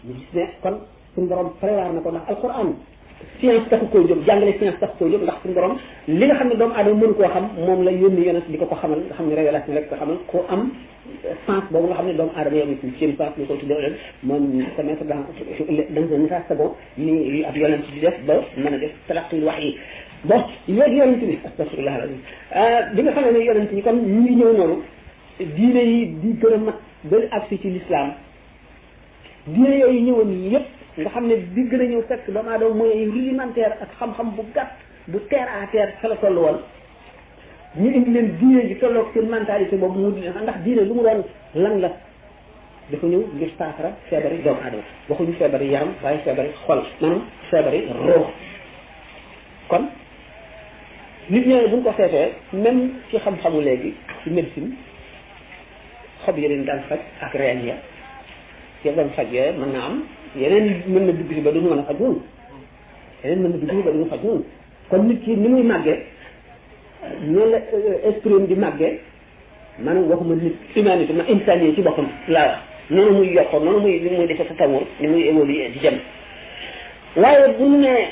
ñu gis ne kon suñu borom prévoir na ko ndax alquran science taxu koy jóg jàngale science taxu koy jóg ndax suñu borom li nga xam ne doomu aadama mënu koo xam moom la yónni yonent di ko xamal nga xam ne révélation rek ko xamal ko am sens boobu nga xam ne doomu aadama yow ci seen sens ñu ko tuddee leen moom sa mettre dans un état second ni ab yonent di def ba mën a def talaqi wax yi bon léegi yonent bi astafirullah alazim bi nga xam ne yonent ñi kon ñu ngi ñëw noonu diine yi di gën a mat ba agsi ci l'islam diine yooyu ñëwoon yëpp nga xam ne bi gën a ñëw fekk doomu aadama mooy rudimentaire ak xam-xam bu gàtt bu terre à terre fa la toll woon ñu indi leen diine ji tolloog seen mentalité boobu mu di ndax diine lu mu doon lan la dafa ñëw ngir saafara feebari doomu aadama waxuñu feebari yaram waaye feebari xol maanaam feebari roox kon nit ñooñu buñ ko seetee même ci xam-xamu léegi ci médecine xob yi leen daan faj ak reen ya ci doon faj yooyu mën na am yeneen mën na dugg si ba duñu mën a faj noonu yeneen mën na dugg si ba duñu faj noonu kon nit ki ni muy màggee noonu la esprit di màggee maanaam waxuma nit humanité ma insanie ci boppam laa wax noonu muy yokkoo noonu muy li muy defee sa tawur ni muy évoluer di dem waaye bu ñu nee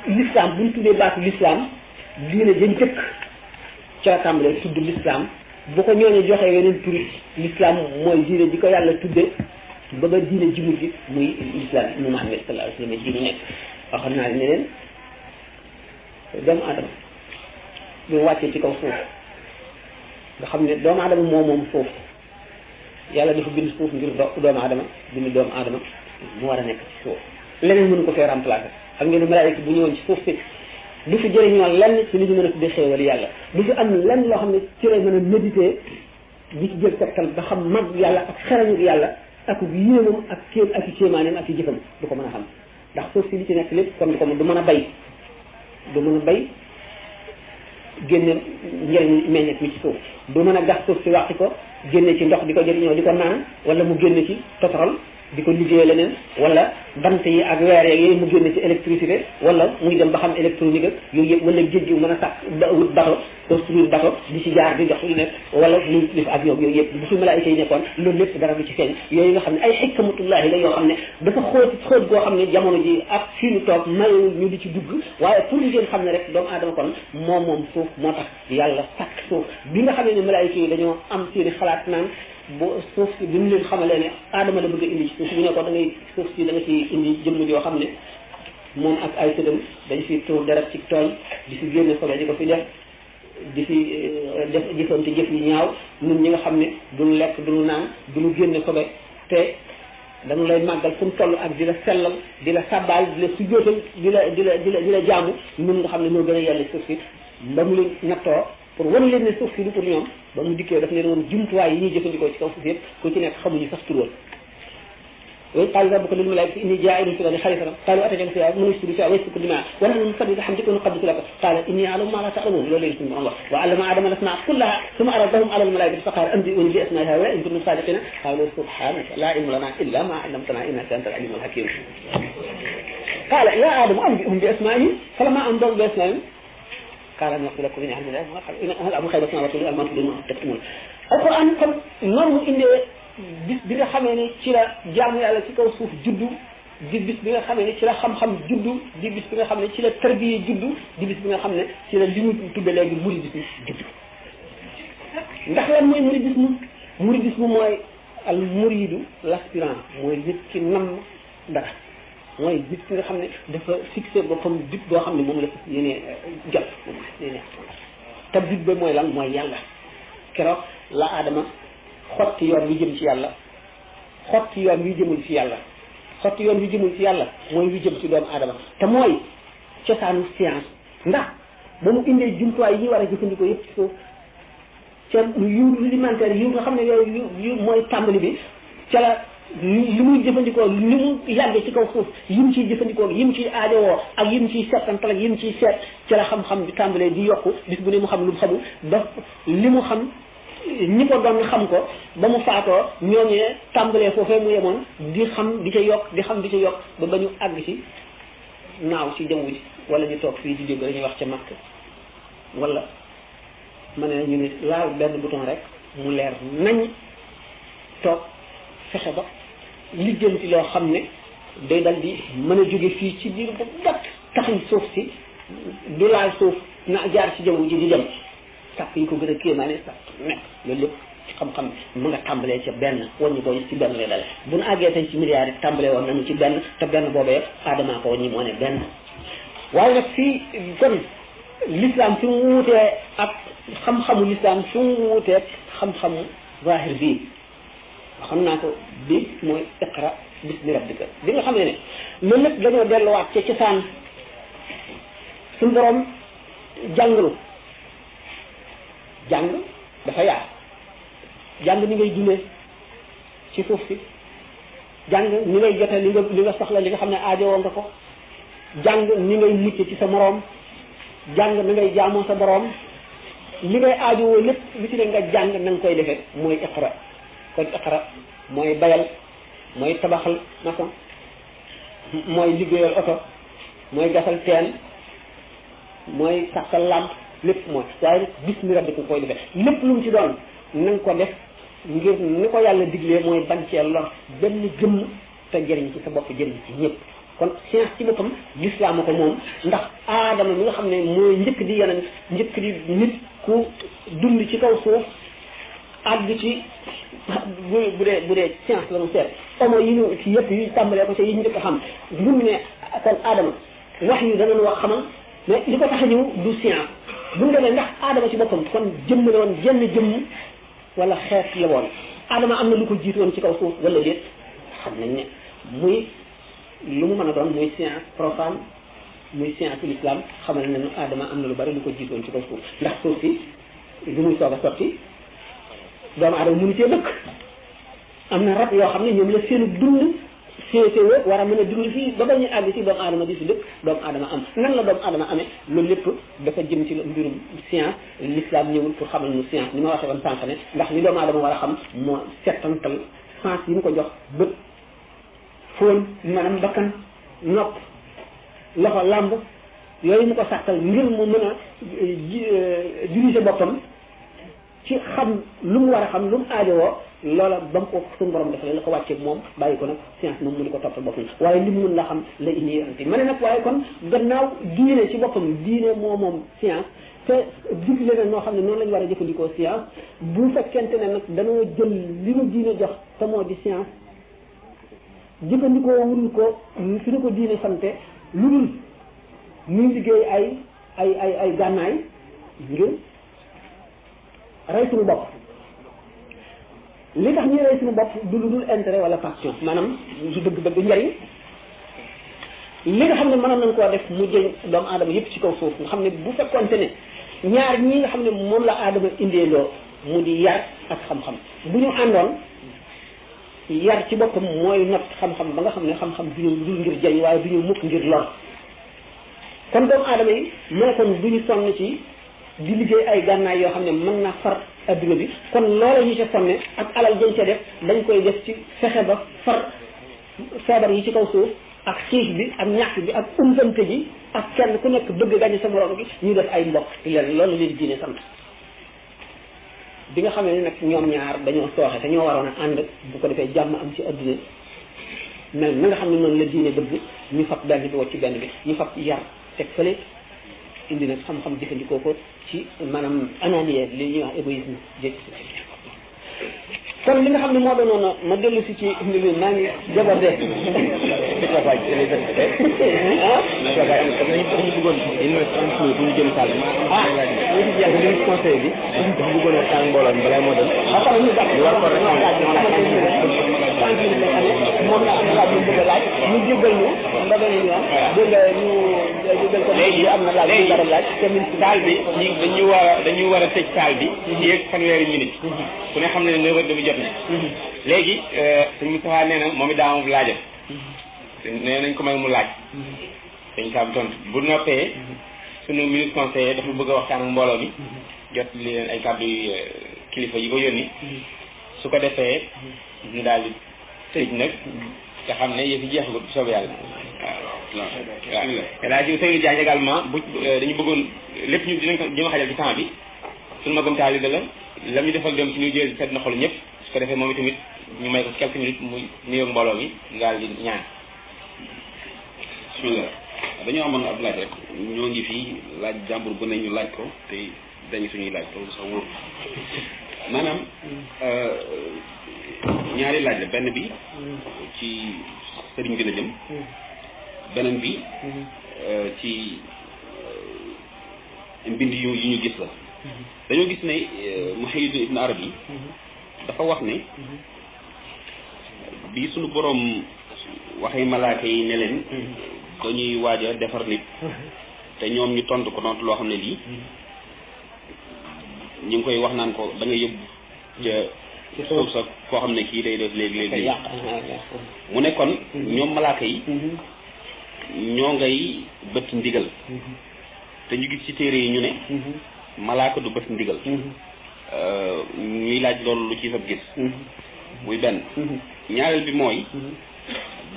l'islam bu ñu tuddee baatu l'islam diine ja njëkk ca la tàmbalee tudd l'islam bu ko ñooñu joxee yeneen turi l'islam mooy diine ji ko yàlla tuddee ba ba diine ji mujj muy l'islam mu Muhammad sallallahu alayhi wa sallam ji mu nekk waxoon naa ne leen doomu adama bi mu wàccee ci kaw suuf nga xam ne doomu adama moom suuf yàlla dafa bind suuf ngir doomu adama bind doomu adama mu war a nekk ci suuf leneen mënu ko fee remplacer xam ngeen ne malaayika bu ñëwoon ci suuf si du fi jëriñoo lenn ci li ñu mën a tuddee xéewal yàlla du fi am lenn loo xam ne ci lay mën a méditer di ci jël tegtal ba xam mag yàlla ak xerañu yàlla ak yéemam ak i kéemaaneem ak i jëfam du ko mën a xam ndax suuf si li ci nekk lépp kon du mën a bay génne njëriñ meññet mi ci suuf du mën a gas suuf si waxti ko génne ci ndox di ko jëriñoo di ko naan wala mu génne ci pétrole di ko liggéey leneen wala bant yi ak weer yeeg yooyu mu génne ci électricité wala muy dem ba xam électronique ak yooyu yëpp wala géej gi mën a sàkk wut bato construire bato di ci jaar di dox lu nekk wala muy def avion yooyu yëpp bu fi malaayika yi nekkoon loolu lépp dara du ci feeñ yooyu nga xam ne ay xikmatullahi la yoo xam ne dafa xóot goo xam ne jamono ji ak fii ñu toog mayu ñu di ci dugg waaye pour ngeen xam ne rek doomu aadama kon moom suuf moo tax yàlla sàkk suuf bi nga xam ne malaayika yi dañoo am seeni xalaat naan bu suuf si bi mu leen xamalee ne aadama la bëgg a indi ci suuf si ñu ne ko da ngay suuf si da nga ci indi jëmm joo xam ne moom ak ay sëtam dañ fi tuur deret ci tool di fi génne sobe di ko fi def di fi def jëfante jëf yi ñaaw ñun ñi nga xam ne duñu lekk duñu naan duñu génne sobe te dañu lay màggal fu mu toll ak di la sellal di la sàbbaal di la sujjóotal di la jaamu ñun nga xam ne ñoo gën a yàlla suuf si ba mu leen nattoo pour wan leen ne suuf si du pour ñoom ba mu dikkee daf leen woon jumtuwaay yi ñuy jëfandikoo ci kaw suuf yëpp ku ci nekk xamuñu sax tur woon وإذ قال ربك للملائكة إني جاعل في الأرض خليفة قالوا أتجعل فيها من يفسد فيها ويسفك الدماء ونحن نسبح بحمدك ونقدس لك قال إني أعلم ما لا تعلمون لولا يسمع الله وعلم آدم الأسماء كلها ثم عرضهم على الملائكة فقال أنبئوني بأسماء هؤلاء إن كنتم صادقين قالوا سبحانك لا علم لنا إلا ما علمتنا إنك أنت العليم الحكيم قال يا آدم أنبئهم بأسمائهم فلما أنبئهم بأسمائهم قال أن يقول لكم إني أعلم الله هل أبو خير السماوات والأرض ما تكتمون القرآن كم نور إني bis bi nga xamee ne ci la jaamu yàlla ci kaw suuf juddu di bis bi nga xamee ne ci la xam-xam juddu di bis bi nga xam ne ci la tarbiya juddu di bis bi nga xam ne ci la li ñu tudde léegi muridisme juddu ndax lan mooy muridisme mooy al muridu l'aspirant mooy nit ki nam dara mooy nit ki nga xam ne dafa fixé boppam but boo xam ne moom la yéene jot yéene te but ba mooy lan mooy yàlla keroog la Adama xotti yoon wi jëm ci yàlla xotti yoon wi jëmul ci yàlla xotti yoon wi jëmul ci yàlla mooy wi jëm ci doomu aadama te mooy cosaanu science ndax ba mu indee jumtuwaay yi war a jëfandikoo yëpp ci suuf ca yu rudimentaire yi nga xam ne yooyu mooy tàmbali bi ca la li muy jëfandikoo li mu yàggee ci kaw suuf yim ciy jëfandikoo yim ciy aajowoo ak yim ciy seetantal ak yim ciy seet ca la xam-xam bi tàmbalee di yokku bis bu ne mu xam lu mu xamul ba li mu xam ñi ko doon xam ko ba mu faatoo ñooñee tàmbalee foofee mu yemoon di xam di ca yokk di xam di ca yokk ba ba ñu àgg ci naaw ci jaww ji wala ñu toog fii di dégg dañuy wax ca Makk wala ma ne ñu ne laal benn bouton rek mu leer nañ toog fexe ba lijjanti loo xam ne day dal di mën a jóge fii ci biir bu gàtt taxañ suuf si du laal suuf na jaar ci jaww ji di dem sàkk yi ko gën a kéemaane sàkk nekk loolu lépp ci xam-xam mu nga tàmbalee ca benn wàññi ko ci benn lay dale bu nu àggee tey ci milliards yi tàmbalee woon nañu ci benn te benn boobee aadamaa ko wàññi moo ne benn waaye nag fii kon l'islam fi mu wutee ak xam-xamu l'islam fi mu wutee xam-xamu zahir bii xam naa ko bi mooy iqra bismi rabbika bi nga xam ne loolu lépp dañoo delluwaat ca cosaan suñu borom jàngalu jàng dafa yaar jàng ni ngay dundee ci suuf si jàng ni ngay jote li nga soxla li nga xam ne aajowoo nga ko jàng ni ngay mucc ci sa moroom jàng ni ngay jaamoo sa boroom li ngay aajowoo lépp lu ci ne nga jàng na nga koy defee mooy iqra kon iqra mooy bayal mooy tabaxal maçon mooy liggéeyal oto mooy gasal teen mooy sàkkal làmp lépp mooy waaye bismi rabbika koy defee lépp lu mu ci doon na nga ko def ngir ni ko yàlla diglee mooy bañ cee lor benn jëmm te jëriñ ci sa bopp jëriñ ci ñëpp kon science ci boppam l'islam ko moom ndax aadama mi nga xam ne mooy njëkk di yeneen njëkk di nit ku dund ci kaw suuf àgg ci bu dee science la mu seet homo yi ñu ci yëpp yu tàmbalee ko ci yi ñu njëkk a xam mun ne kon aadama wax yu danañ wax xamal mais li ko tax a ñëw du science bu ñu demee ndax aadama ci boppam kon jëmm la woon jenn jëmm wala xeet la woon aadama am na lu ko jiitu woon ci kaw suuf wala déet xam nañ ne muy lu mu mën a doon muy science profane muy science l'islam xamal ne nu aadama am na lu bari lu ko jiitu woon ci kaw suuf ndax suuf si lu muy soog a sotti doomu aadama mënu cee dëkk am na rab yoo xam ne ñoom la seenu dund féetewoo war a mën a dund fii ba ba ñu àgg ci doomu aadama di fi dëkk doomu aadama am nan la doomu aadama amee loolu lépp dafa jëm ci mbirum science l'islam ñëwul pour xamal nu science ni ma waxee woon sànq ne ndax li doomu aadama war a xam moo settantal sens yi mu ko jox bët fóon maanaam bakkan nopp loxo làmb yooyu mu ko sàkkal ngir mu mën a diriger boppam ci xam lu mu war a xam lu mu aajowoo loola ba mu ko suñu borom def la ko wàcceeg moom bàyyi ko nag science moom mu di ko toppal boppam waaye li mu mën la xam la indi yonante ma ne nag waaye kon gannaaw diine ci boppam diine moom science te digle na noo xam ne noonu la ñu war a jëfandikoo science bu fekkente ne nag dañoo jël li mu diine jox te moo di science jëfandikoo wul ko fi ñu ko diine sante lu dul ñuy liggéey ay gànnaay ngir rey suñu bopp li tax ñuy rey suñu bopp du lu dul intérêt wala passion maanaam du bëgg njariñ li nga xam ne mënoon nañ koo def mu jëñ doomu aadama yëpp ci kaw suuf nga xam ne bu fekkonte ne ñaar ñi nga xam ne moom la aadama indeeloo mu di yar ak xam-xam bu ñu àndoon yar ci boppam mooy not xam-xam ba nga xam ne xam-xam du ñu dul ngir jëriñ waaye du ñu mukk ngir lor kon doomu aadama yi moo kon du ñu sonn ci di liggéey ay gànnaay yoo xam ne mën na far adduna bi kon loola ñu ca sonne ak alal dañ ca def dañ koy def ci fexe ba far feebar yi ci kaw suuf ak xiif bi ak ñàkk bi ak umpante ji ak kenn ku nekk bëgg gañe sa morom gi ñu def ay mbokk ci leen loolu leen diine sant bi nga xam ne nag ñoom ñaar dañoo sooxe te ñoo waroon a ànd bu ko defee jàmm am ci adduna mel na nga xam ne noonu la diine bëgg ñu fab benn bi wacc ci benn bi ñu fab yar teg fële indi nag xam-xam jëfandikoo ko ci maanaam ananie li ñuy wax égoïsme kon li nga xam ne moo doonoon ma dellu si ci mbir mi maa ngi débordé dañu bëggoon bu ñu jëm saal bi conseil bi dafa bëggoon a tàng mbooloo mi balaa moo dem ñu war ko rek moom la am laaj ñu bëgg a laaj ñu jéggal ñu ba beneen yoon dégg nga ñu jéggal ko léegi am na laaj ñu dara laaj saal bi dañu war a tëj saal bi ci ak fanweeri minute ku ne xam ne 9 heures demi jot na léegi sëñ Moustapha nee na moom it daa am laajam nee nañ ko may mu laaj dañ ko am tontu bu noppee sunu minute conseiller dafa bëgg a waxtaan ak mbooloo mi jot li leen ay kàddu kilifa yi ko yónni su ko defee ñu daal di tëj nag nga xam ne yëf yi jeexagut bu soobee yàlla waaw ji Seydou Diagne également bu dañu bëggoon lépp ñu dinañ ko jëm a xajal ci temps bi suñu magam taalibe la lam ñu defal dem ci New Jersey seet na xol ñëpp su ko defee moom itamit ñu may ko quelques minutes muy nuyoog mbooloo mi ngaal di ñaan. bismillah dañoo amoon ab laaj rek ñoo ngi fii laaj jàmbur bu ne ñu laaj ko te dañu suñuy laaj loolu sax wóor maanaam ñaari laaj la benn bi ci sëriñ bi la jëm beneen bi ci mbind yu ñu gis la dañoo gis ne Muhyiddin Ibn Arabi dafa wax ne bi suñu boroom waxee malaaka yi ne leen dañuy waaj a defar nit te ñoom ñu tontu ko tontu loo xam ne lii ñu ngi koy wax naan ko da nga yóbbu ca suuf sa koo xam ne kii day def léegi mu ne kon ñoom malaaka yi ñoo ngay bët ndigal te ñu gis ci téere yi ñu ne malaaka du bët ndigal ñuy laaj loolu lu ci sab gis muy benn ñaareel bi mooy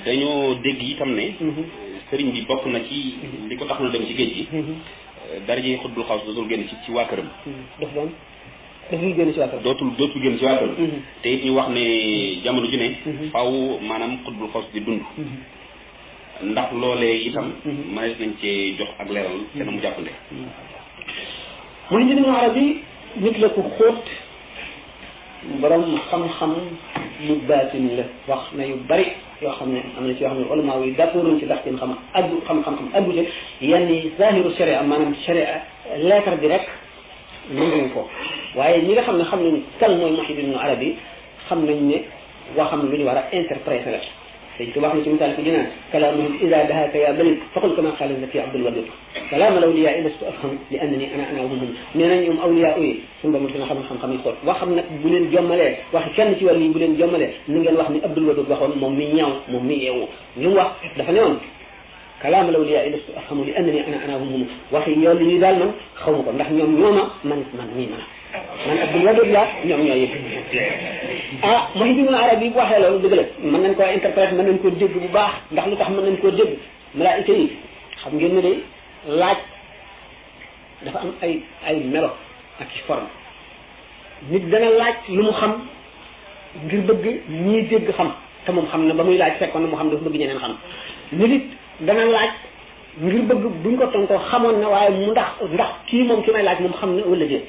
dañoo dégg itam ne sëriñ bi bokk na ci li ko taxul dem ci géej gi daraje xutbul xaws dootul génn ci waa këram dootul génn ci waa këram dootul génn ci waa këram te it ñu wax ne jamono ju ne faaw maanaam xutbul xaws di dund ndax loolee itam mënees nañ cee jox ak leeral te na mu jàppande Muhyiddin Ibn Arabi nit la ku xóot borom xam-xam lu baatin la wax na yu bari yoo xam ne am na ci yoo xam ne ulama yi d'accord nañ ci ndax seen xam addu ci yenn yi zahiru sharia maanaam sharia lettre bi rek nanguñ ko waaye ñi nga xam ne xam nañ kan mooy Muhyiddin Ibn Arabi xam nañ ne waxam lu ñu war a interpréter la dañ ko wax na ci misaal fi dinaan kalaamuhum ida dahaka ya balid faqul kama qaala zaki Abdul Wadud kalaam al awliya lastu afham li annani ana hum nee nañ ñoom awliya yi suñu borom dina xam-xam yi xool waxam nag bu leen jommalee wax kenn ci wàll yi bu leen jommalee ni ngeen wax ni Abdul Wadud waxoon moom mi ñaaw moom mi yeewu li mu wax dafa ne woon kalaam al awliya lastu afham li annani ana hum wax yi yoon li ñuy daal man xaw ma ko ndax ñoom ñooma man mii man Abdul Wadud la ñoom ñoo yëpp Muhyiddin Ibn Arabi bu waxee loolu dëgg la mën nañ koo interpréter mën nañ koo dégg bu baax ndax lu tax mën nañ koo dégg malaayika yi xam ngeen ne de laaj dafa am ay melo ak ci forme nit dana laaj lu mu xam ngir bëgg ñii dégg xam te moom xam na ba muy laaj fekkoon na mu xam dafa bëgg ñeneen xam nit dana laaj ngir bëgg buñ ko tontoo xamoon na waaye mu ndax kii moom ki may laaj moom xam na wala déet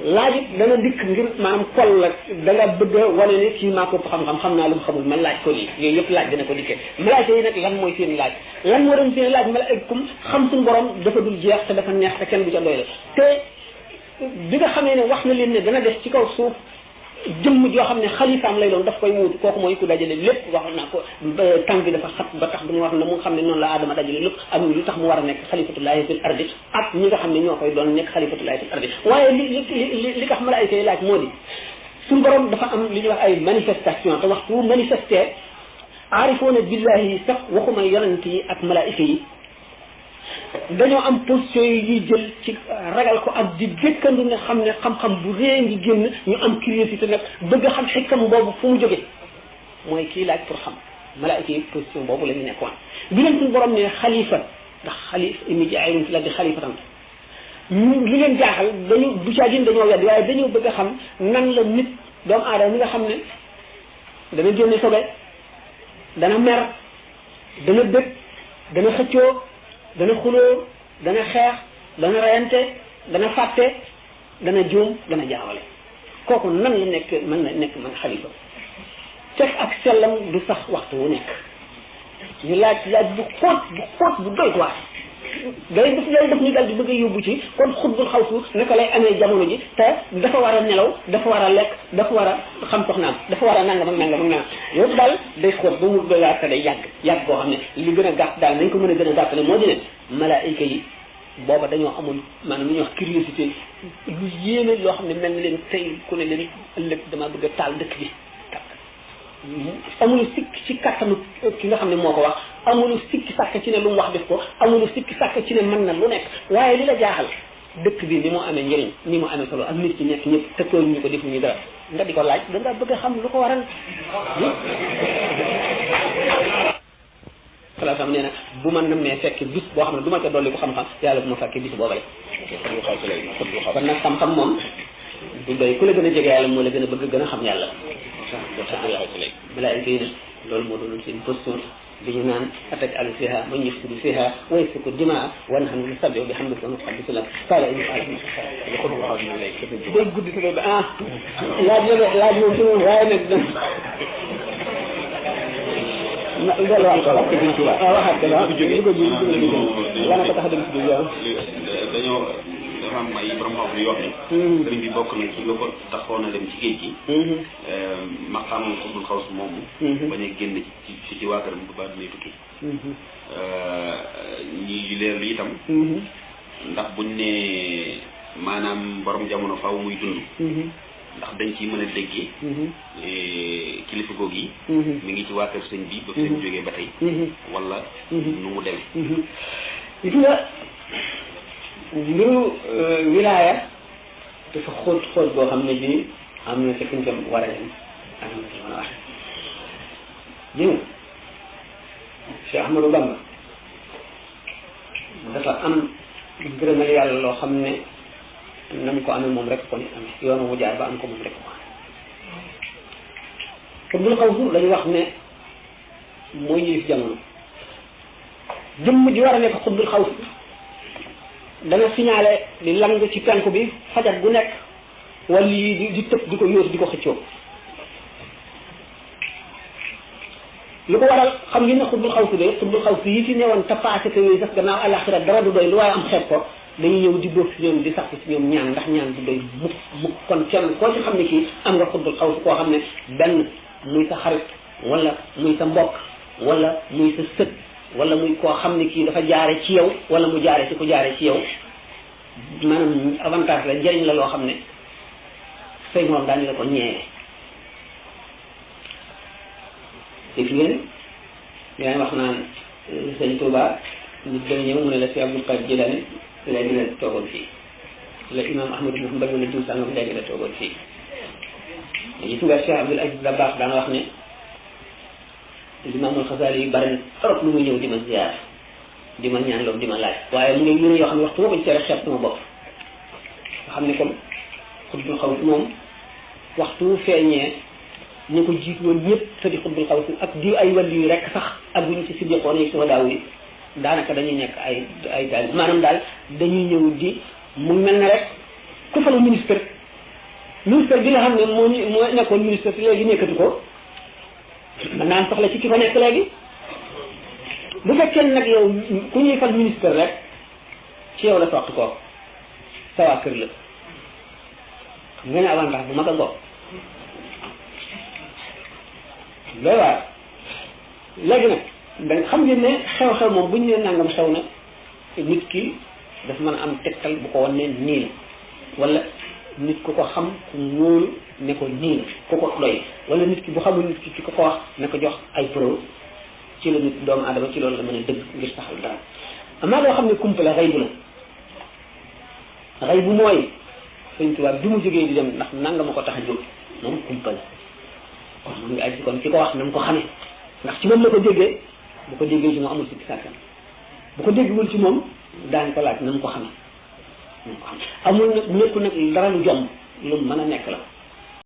laaj it dana dikk ngir maanaam kol la da nga bëgg a wane ne kii maa ko xam naa lu mu xamul ma laaj ko lii yooyu yëpp laaj dana ko dikkee malaaka yi nag lan mooy seen laaj lan moo doon seen laaj malaakum xam suñu borom dafa dul jeex te dafa neex te kenn du ca doy la te bi nga xamee ne wax na leen ne dana des ci kaw suuf jëmm joo xam ne xalifaam lay doon daf koy wuutu kooku mooy ku dajale lépp wax naa ko tànk bi dafa xat ba tax du mu wax na mu xam ne noonu la Adama dajale lépp ak lu tax mu war a nekk xalifatullahi fil ardi ak ñi nga xam ne ñoo koy doon nekk xalifatullahi fil ardi waaye li tax malaayika yi laaj moo di suñu borom dafa am li ñuy wax ay manifestation te waxtu manifesté aarifoona billahi yi sax waxuma yonent yi ak malaayika yi dañoo am position yi ñuy jël ci ragal ko ak di dëkkandu ne xam ne xam-xam bu rëy ngi génn ñu am curiosité nag bëgg a xam xikam boobu fu mu jóge mooy kii laaj pour xam malaayika yi position boobu la ñu nekkoon bi leen suñu borom ne xalifa ndax xalifa inni jaa'ilun fil ardi xalifatan li leen jaaxal dañu du caa gin dañoo weddi waaye dañoo bëgg a xam nan la nit doomu aadama mi nga xam ne dana génne sobe dana mer dana dëkk dana xëccoo dana xuloo dana xeex dana reyante dana fàtte dana juum dana jaawale kooku nan la nekk mën na nekk man xalifa fekk ak sellam du sax waxtu wu nekk ñu laaj bu xóot bu doy waar day def ñu dal di bëgg a yóbbu ci kon xutbul xawsu naka lay amee jamono ji te dafa war a nelaw dafa war a lekk dafa war a xam soxnaam dafa war a nangam ak nangam yooyu daal day xóot ba mu doy waar te day yàgg koo xam ne li gën a gàtt daal nañ ko mën a gën a gàttale moo di ne malaayika yi booba dañoo amoon maanaam lu ñuy wax curiosité lu yéeme loo xam ne mel na leen tey ku ne leen ëllëg dama bëgg a taal dëkk bi amulu sikk ci kattanu ki nga xam ne moo ko wax amulu sikki sàkk ci ne lu mu wax def ko amulu sikki sàkk ci ne mën na lu nekk waaye li la jaaxal dëkk bi ni mu amee njëriñ ni mu amee solo ak nit ci nekk ñëpp te tool ñu ko defuñu dara nga di ko laaj da nga bëgg a xam lu ko waral salaam nee na bu ma nammee fekk bis boo xam ne du ma ca dolli ko xam-xam yàlla bu ma fekkee bis boobale kon nag xam-xam moom du doy ku la gën a jege yàlla moo la gën a bëgg gën a xam yàlla malaayika yi nag loolu moo doonoon seen posture bi ñu naan atak alu fiha man yufsidu fiha wa yasfiku dimaa wa nahnu nusabbihu bihamdika wa nuqaddisu lak qala in day guddi te ba laaj moom ci moom waaye nag delluwaat ko waxaat ko la wana ko tax a dem si dañoo dafa am ay borom xam yu wax ni sëriñ bi bokk na ci lu ko taxoon a dem ci géej gi maqaamam xubul xaws moomu bañ a génn ci waa këram bu baax dinay tukki ñi leer li itam ndax buñ ne maanaam borom jamono faaw muy dund ndax dañ ciy mën a déggee kilifa googu yi mi ngi ci waa kër sëñ bi ba fi sëñ jógee ba tey wala nu mu demee gis nga mbiru wilaaya dafa xóot xóot boo xam ne bii am na fekk ñu war a dem am na ci mën a wax jëng Cheikh Ahmadou Bamba dafa am gërëmal yàlla loo xam ne nam ko amee moom rek ko ni amee yoonu mu jaar ba am ko moom rek ko amee xutbul xawsu dañu wax ne mooy yilif jamono jëmm ji war a nekk xutbul xawsu dana signalé di lang ci penku bi fajar gu nekk wala yi di tëb di ko yóotu di ko xëccoo lu ko waral xam ngeen ne xutbul xawsu de xutbul xawsu yi fi newoon te passé te yooyu sax gannaaw alaxira dara du doy lu waaye am xeeb ko dañuy ñëw di bóof ci ñoom di sax ci ñoom ñaan ndax ñaan du doy mukk kon kenn koo ci xam ne kii am nga xutbul xawsu koo xam ne benn muy sa xarit wala muy sa mbokk wala muy sa sët wala muy koo xam ne kii dafa jaare ci yow wala mu jaare ci ku jaare ci yow maanaam avantage la njëriñ la loo xam ne say moom daañu la ko ñeewee dégg ngeen yaa ngi wax naan sëñ Touba nit gën a ñëw mu ne la si Abdul Qadir Jilani léegi la toogoon fii la imam Ahmadu Muhammad mu ne diw sàngam léegi la toogoon fii gis nga Cheikh Abdul Aziz Dabakh daan wax ne Imaamul Xasaali yi bari na trop lu muy ñëw di ma ziar di ma ñaan loolu di ma laaj waaye mu ngi yéene yoo xam ne waxtu boo ko gisee rek xeeb sama bopp nga xam ne comme xutbul xawsi moom waxtu feeñee ñu ko jiit woon ñëpp te di xutbul xawsi ak di ay wàllu yi rek sax ak bu ñu ci siddiqoon yi sama daaw yi daanaka dañuy nekk ay daal maanaam daal dañuy ñëw di mu mel ne rek ku falu ministre bi nga xam ne moo nekkoon ministre te léegi nekkatu ko man naan soxla ci ki fa nekk léegi bu fekkee nag yow ku ñuy fal ministre rek ci yow la soxla ko sa waa kër la xam nga ne avantage bu mag a ngoog doy waar léegi nag da xam ngeen ne xew-xew moom bu ñu nee nangam xew na nit ki daf mën a am tegtal bu ko wan ne nii la wala nit ku ko xam ku wóolu ne ko nii la ku ko doy wala nit ki bu xamul nit ki ko wax ne ko jox ay preuve ci la nit doomu aadama ci loolu la mën a dëgg ngir saxal dara amaa loo xam ne kumpa la xëy bu la xëy bu mooy sëñ tubaab bi mu jógee di dem ndax nanga ma ko tax a jóg moom kumpa la kon mu ngi aj kon ki ko wax na mu ko xamee ndax ci moom la ko déggee bu ko déggee ci moom amul sikki sàkkan bu ko déggul ci moom daañ ko laaj na mu ko xamee amul nag nekkul nag dara lu jomb lu mën a nekk la